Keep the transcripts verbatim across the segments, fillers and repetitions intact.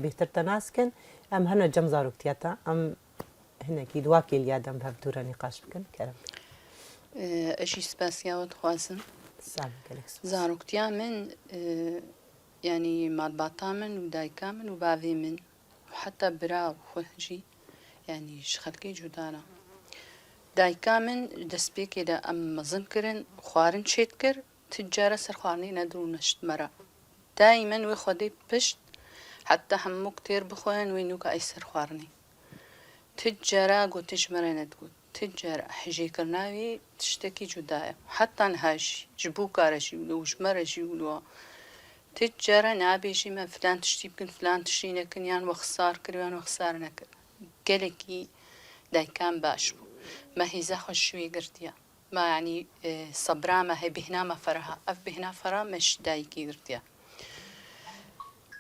bêhtir te nas kin. Em hene cem zaroktiya te, em hinekî di wa kêliya de em bi hev dû re nîqaş bikin. Kerem. Ez jî spasiya we dixwazim. Sağ ol, gelek spas. Zaroktiya min, e, yanî malbata min û dayika min û bavê min û heta bira û xwe jî, yanî ji xelkê cuda ne. Dayika min destpêkê de em mezin kirin, xwarin çêdikir, ti cara ser xwarinê nedirûne ji me re. Daîmen wê Xwedê pişt, heta hemûk têr bixwin, wê nûka ey ser xwarinê. Ti cara got, ti ji me re nedigôt. Ti cara hijêkirina wî tiştekî cuda ye. Heta niha jî, ji bûka re jî wilo, ji me re jî wilo. Ti cara nabêjî me filan tiştî bikin, filan tiştî nekin, yan we xisar kir, yan we xisar nekir. Gelekî dayika min baş bû. Me hêza xwe ji wê girtiye. Me, yanî, e, sebra me heye, bêhna me ferah e. Ev bêhna ferah me ji dayikê girtiye.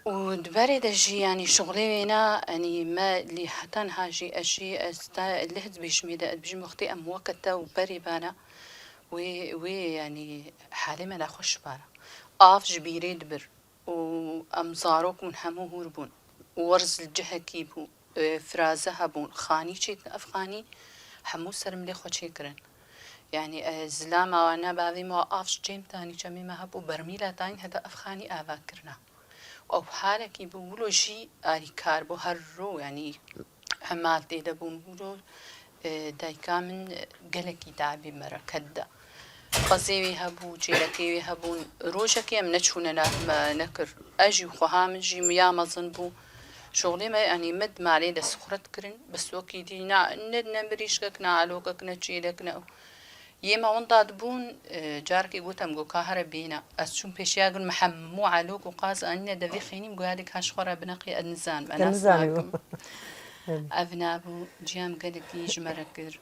Û di berê de jî, yanî, şixulê wêna, yanî, me lê heta niha jî, ez jî, ez ta leh dibêjimê de, ez dibêjim wextê em weke te û berê bana, wê, wê, yanî, halê me nexweş bana. Av ji bîrê dibir. Û em zarok bûn, hemû hûr bûn. Werz li cihekî bû, e, firaze hebûn, xanî çêdin. Ev xanî hemû ser milê xwe çêkirin. Yanî, e, zilama wana bavê me av ji çêm tanî çemê me hebû, bermîla tanî heta ev xanî ava kirina. Ew halekî bû, wilo jî alîkar bû, her ro, yanî, hemal tê de bûn. Wilo, e, dayika min, e, gelekî teabî mereket da. Qezê wê hebû, çêlekê wê hebûn. Rojekê em neçûne nav me nekir. Ez jî xweha min jî ya mezin bû. Şoxlê me, yanî me di malê de sixret kirin. Bes wekî dî na, ne, ne mirîşkek, ne alokek, ne çêlek, ne. Yê me winda dibûn, e, carekê gotem, got, ka here bêne. Ez çûm pêşiya gund, me hemû alok û qaz anîne devê xênî, min got, ya dê ka ji xwe re bineqê, ez nizanim, ez Te nas nizanî nakim. Ev nabû, ciyam gelekî ji me re kir.